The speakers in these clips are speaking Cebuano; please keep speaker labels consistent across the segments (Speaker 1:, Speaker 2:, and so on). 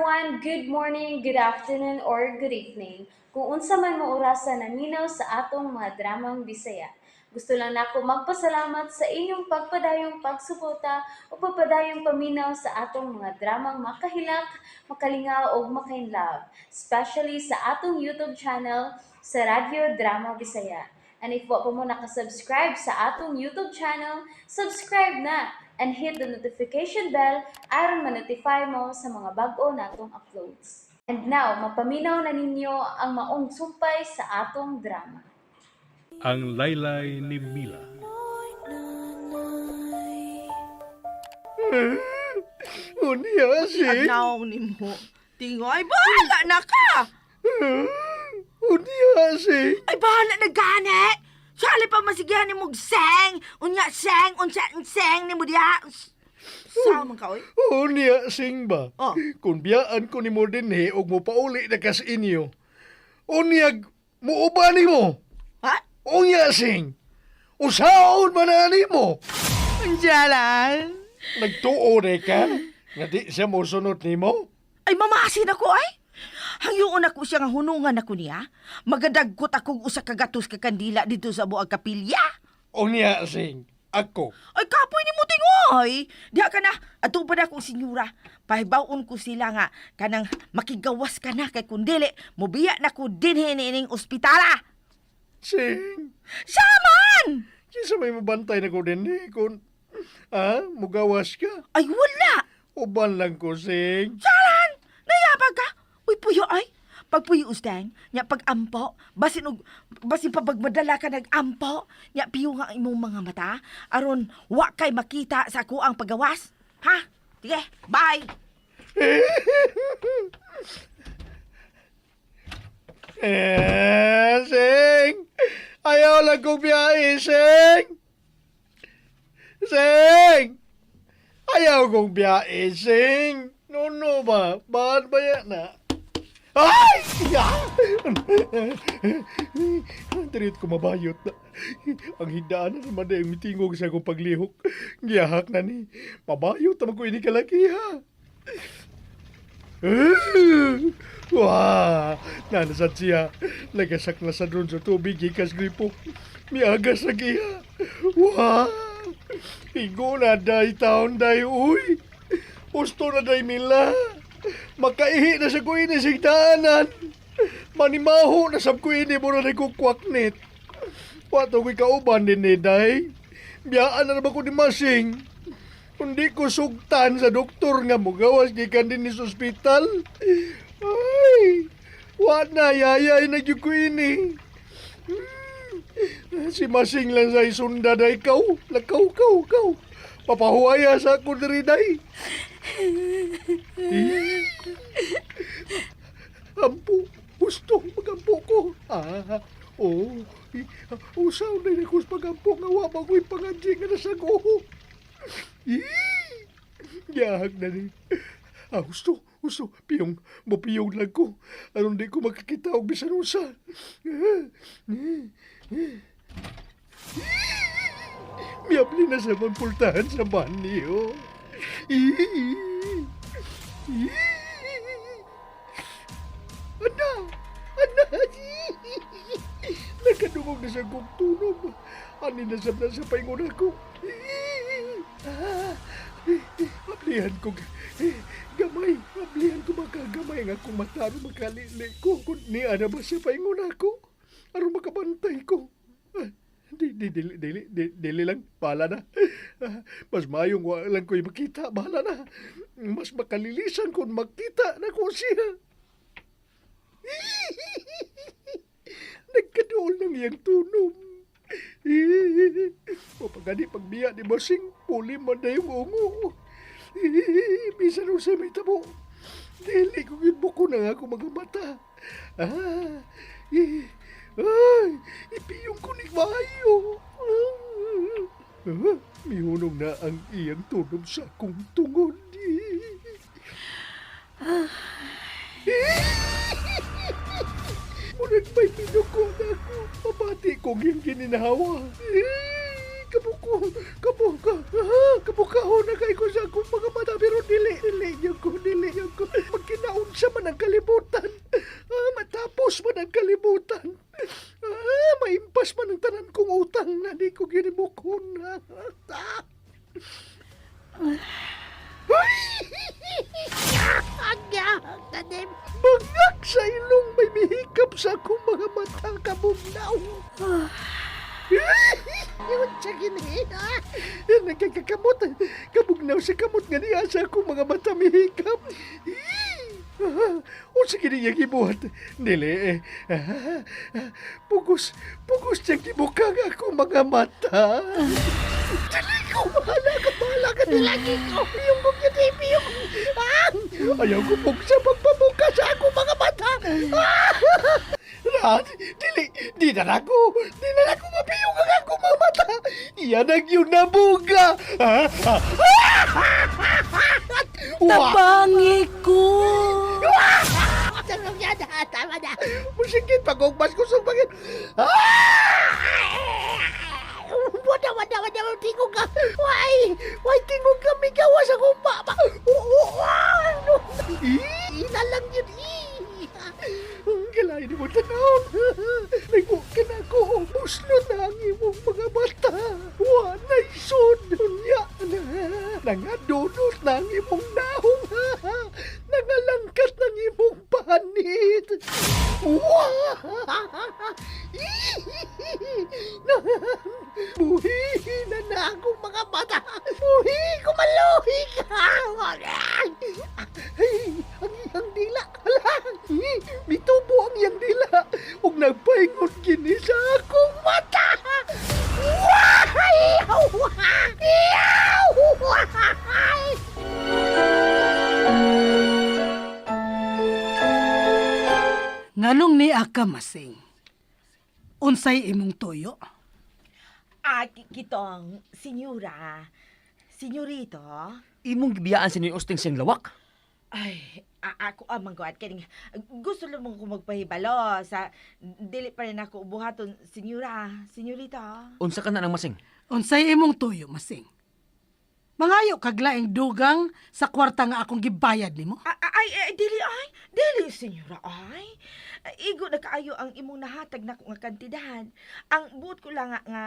Speaker 1: Everyone! Good morning, good afternoon, or good evening. Kung unsa man mo orasa naminaw sa atong mga dramang Bisaya. Gusto lang nako magpasalamat sa inyong pagpadayong pagsuporta o pagpadayong paminaw sa atong mga dramang makahilak, makalingaw ug makainlove, especially sa atong YouTube channel sa Radyo Drama Bisaya. And if wa pa mo nakasubscribe sa atong YouTube channel, subscribe na and hit the notification bell aron ma-notify mo sa mga bag-o natong uploads. And now, mapaminaw na ninyo ang maong sumpay sa atong drama.
Speaker 2: Ang Laylay ni Mila.
Speaker 3: Unya si.
Speaker 4: Adlaw nimo. Tingoy, bahala na ka!
Speaker 3: Unya si.
Speaker 4: Ay, bahala na gani! Sali pa masigihan ni mong seng! Unya seng, unsa seng ni mo diha. Sa man ka, oy?
Speaker 3: Unya sing ba?
Speaker 4: Oh.
Speaker 3: Kung biyaan ko nimo dinhi og mopauli na kas inyo. Unya muuba nimo.
Speaker 4: Ha?
Speaker 3: Unya sing. Usaon man na nimo.
Speaker 4: Jalan.
Speaker 3: Nagtuo na ka nga di siya mosunod nimo.
Speaker 4: Ay, mamasin ako, ay! Hangyoon ako siya nga hunungan ako niya. Magadagkot akong usa ka gatos ka kandila dito sa buang kapilya.
Speaker 3: Unya sing. Ako.
Speaker 4: Ay, kapoy ni mo tingoy! Diha ka na, ato pa na akong senyora. Pahibawon ko sila nga, kanang makigawas ka na kay kundili, mubiya na ko dinhi niining ospitala.
Speaker 3: Sing.
Speaker 4: Saman!
Speaker 3: Kinsa may mabantay na ko dinhi kung mugawas ka.
Speaker 4: Ay, wala!
Speaker 3: Uban lang ko sing.
Speaker 4: Salan! Nayabag ka! Uy, puyo ay! Pagpuyo usteng, nya pag-ampo, basin og basin pa pagmadala ka nag-ampo, nya piyo nga ang imong mga mata, aron wa kay makita sa ako ang pagawas. Ha? Sige, bye!
Speaker 3: Eh, Sing! Ayaw lang kong biyahe, Sing! Sing! Ayaw kong biyahe, Sing! No, no ba? Bakit ba yan na? Ay! Ya! Dirit ko mabayot na. Ang hindaan na naman na yung mitingog sa akong paglihok. Giyahak na ni. Mabayot naman ko ini kalaki, ha? Wah, nanasad siya. Nagasak na sa drone sa tubig, gikas gripo. Miagas na giya. Wah, higo na day taon day, uy. Gusto na day mila. Makaihi na sa kuini sigdaanan. Manimaho na sab kuini mo na ko kwaknit. Wato ko'y kauban din ni day. Biyaan na naman ko ni Masing. Kundi ko sugtan sa doktor nga mugawas gikan din ni sa ospital. Ay, wa na yayay na gyud ko ini. Si Masing lang sa isunda day kaw. Lakaw kaw kaw. Papahuaya sa ako diri day. Eh. Ampo, gusto magampo ko. Ah, oh, usaw na ko sa pagampo nga wa ba ko'y pangadji nga nasa ko. Ih! Yahag na ni. Ah, gusto, gusto. Piyong, mapiyong lang ko. Aron di ko makakita og bisan unsa. Miyabli na sa pultahan sa banyo. Ih! Ih! Ana! Ana! Nakadungog na sa kong tunog. Ani na sab na sa paingon ako. Ah, ablihan ko. Gamay. Ablihan ko makagamay nga akong mata aron makalili ko. Kung ni ana ba sa paingon ako? Aron makabantay ko. Ah, di, di, dili, dili, di, dili lang. Bahala na. Ah, mas mayong wa lang ko'y makita. Bahala na. Mas makalilisan kung makita na ko siya. Nagkadool ng iyang tunom. O pagani pagbiya ni Masing, puli man na yung ungo. Bisan sa may tabo. Dili ko ginbuko na nga ako mga mata. Ah, eh, ay, ipiyong ko ni Mayo. Ah, mihunong na ang iyang tunom sa akong tungod. Murag may pinuko na ako. Pabati kong iyang gininhawa. Eh, kabuko, kabuka, ah, kabukahon na kay ko sa akong mga mata. Pero dili, dili niya ko, dili niya ko. Magkinaon Maunsa man ang kalibutan. Ah, matapos man ang kalibutan. Ah, maimpas man ang tanan kong utang na di ko ginibukon. Ah. Bangak sa ilong may mihikap sa akong mga mata kabugnaw. Yun siya gini. Nagkakakamot. Kabugnaw sa kamot nga niya sa akong mga mata mihikap. Unsa gini niya gibuhat? Dili eh. Pugos, pugos niya gibukang akong mga mata. Dili ko, bahala ka, bahala ka, dilagi ko. Piyong ko gini, piyong. Ah! Ayaw ko pugsa pagpabuka sa akong mga mata. Ah! Lahat, dili, di na ako, di na ako mapiyong ang akong mga mata. Iyan ang yun na buga. Ah! Ah! Wah!
Speaker 5: Tabangi ko.
Speaker 3: Tama na. Musikit pagugmas ko sa pagin. Ah! Wala, wala, wala, tingog ka. Why? Why tingog ka? Migawas akong papa. Ina lang yun. Kailangan mo tanawon. Nagbukin ako. Muslot na ang imong mga mata. Wa sod. Unya na. Nangadunot na ang imong naong. Nangalangkat ng imong panit. Wa! Buhi na na akong mga mata. Buhi, kumaluhi ka. Ay, ang iyang dila. Hala, mitubo ang iyang dila. Ug nagpaingon kini sa akong mata. Why?
Speaker 5: Nganong ni aka masing? Unsay imong tuyo?
Speaker 4: Ah, kitong, senyora, senyorito.
Speaker 6: Imong gibiyaan si ni Usting siyang lawak.
Speaker 4: Ay, ako amang kuat kaning gusto lamang ko magpahibalo sa dili pa rin ako buhaton, senyora, senyorita.
Speaker 6: Unsa ka na nang masing?
Speaker 5: Unsay imong tuyo masing? Mangayo kag laing dugang sa kwarta nga akong gibayad nimo?
Speaker 4: Ay, ay, dili ay, dili senyora ay. Igo na kaayo ang imong nahatag nako nga kantidad. Ang buot ko lang nga nga,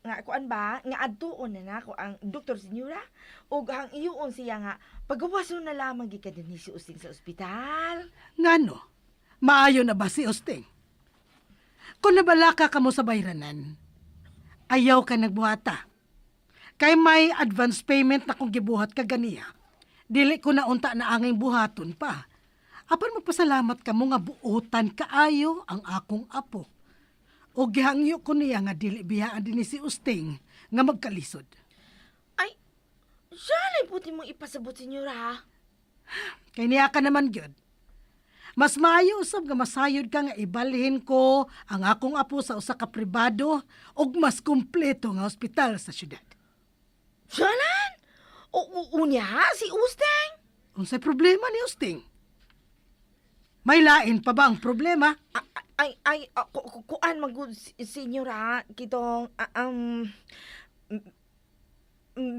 Speaker 4: nga kuan ba nga adtuon na nako ang doktor senyora ug ang iyuon siya nga pagawason na lamang gikan dinhi si Usting sa ospital.
Speaker 5: Ngano? Maayo na ba si Usting? Kung nabalaka ka mo sa bayranan, ayaw ka nagbuhata. Kay may advance payment na kung gibuhat ka ganiya. Dili ko na unta na anging buhaton pa. Apan magpasalamat ka mo nga buotan kaayo ang akong apo. O gihangyo ko niya nga dili biyaan din ni si Usting nga magkalisod.
Speaker 4: Ay, siya lang puti mong ipasabot senyora.
Speaker 5: Kay niya ka naman gyud. Mas maayo usab nga masayod ka nga ibalhin ko ang akong apo sa usa ka pribado ug mas kumpleto nga ospital sa syudad.
Speaker 4: Siyalan? O, unya, si Usteng?
Speaker 5: Unsay problema ni Usting? May lain pa ba ang problema?
Speaker 4: Ay, ay, kuan magud senyora, kitong,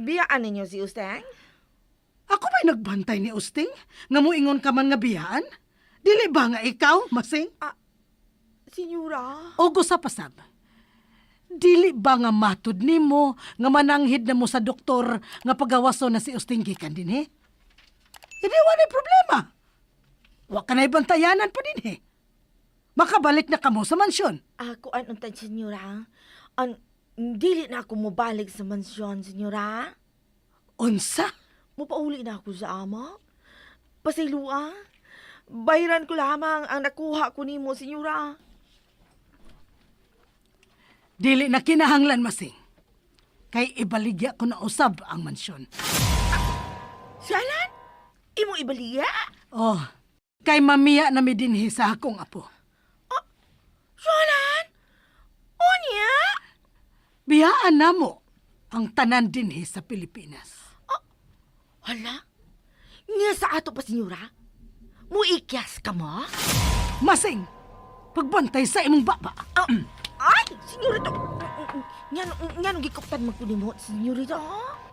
Speaker 4: biyaan ninyo si Usteng?
Speaker 5: Ako ba'y nagbantay ni Usting? Nga moingon ka man nga biyaan? Dili ba nga ikaw, masing?
Speaker 4: Senyora?
Speaker 5: O gusa pasab. Dili ba nga matud nimo nga mananghid na mo sa doktor nga pagawaso na si Usting gikan dinhi? Hindi wa na'y problema. Wa ka na'y bantayanan pa dinhi. Makabalik na kamo sa mansyon.
Speaker 4: Ah, kuan unta, senyora? An, dili na ako mobalik sa mansyon, senyora.
Speaker 5: Unsa?
Speaker 4: Mupauli na ako sa ama. Pasilua. Bayaran ko lamang ang nakuha ko nimo, senyora.
Speaker 5: Dili na kinahanglan masing. Kay ibaligya ko na usab ang mansyon.
Speaker 4: Siyalan? Imo ibaliya?
Speaker 5: Oh, kay mamiya na mi dinhi sa akong apo.
Speaker 4: Siyalan? Unya?
Speaker 5: Biyaan na mo ang tanan dinhi sa Pilipinas.
Speaker 4: Hala? Nga sa ato pa, senyora? Muikyas ka mo?
Speaker 5: Masing, pagbantay sa imong baba.
Speaker 4: Ah, ay, senyorito. Nga nung gikuptan man ko nimo, senyorito.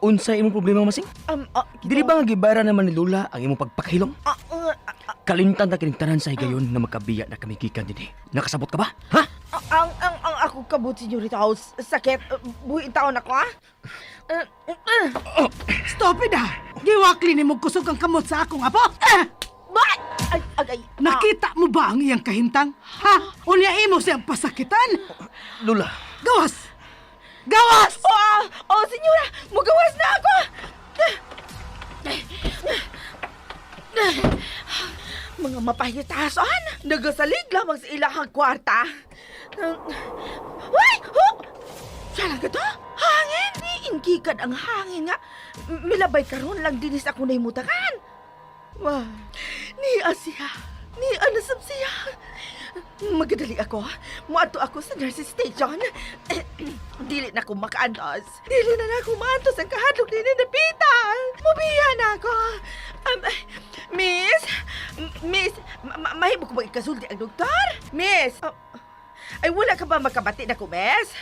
Speaker 6: Unsa imong problema masing?
Speaker 4: Um,
Speaker 6: Dili ba nga gibayaran naman ni Lula ang imong pagpakahilom?
Speaker 4: Ah, ah, ah,
Speaker 6: Kalimtan na kining tanan sa higayon na magkabiya na kami gikan dinhi. Nakasabot ka ba? Ha?
Speaker 4: Ang ako kabut, senyorita House. Sakit. Buhi taon ako, ah.
Speaker 5: Stop it ah! Giwakli ni mo kusog ang kamot sa akong apo! Ah!
Speaker 4: Ba! Ay, agay.
Speaker 5: Nakita mo ba ang iyang kahimtang? Ha? Unya imo siyang pasakitan?
Speaker 6: Lula,
Speaker 5: Gawas! Gawas!
Speaker 4: Oh, oh, senyora, mugawas na ako. Mga mapahitason, nagasalig lamang sa ilahang kwarta. Uy! Oh! Siya lang ito? Hangin! Niingkikan ang hangin nga. Milabay karon lang dinis ako na imutakan. Wah, ni siya. Ni anasap siya. Magadali ako. Muadto ako sa nurses station. Dili na ko makaantos. Dili na na ako maantos ang kahadlok ni Napita. Mubiya na ako. Miss, Miss, mahimo ko ba ikasulti ang doktor? Miss, oh, ay wala ka ba makabati na ko, miss?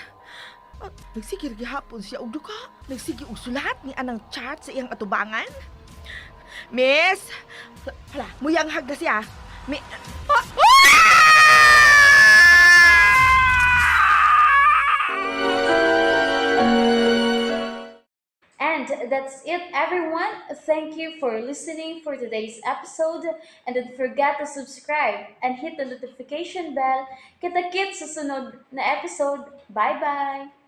Speaker 4: Ah, nagsige gihapon siya og duka. Nagsige og sulat ni anang chat sa iyang atubangan. Miss! Hala, muyang hag na siya. Mi... Ah!
Speaker 1: And that's it, everyone. Thank you for listening for today's episode. And don't forget to subscribe and hit the notification bell. Kita-kits sa sunod na episode. Bye-bye!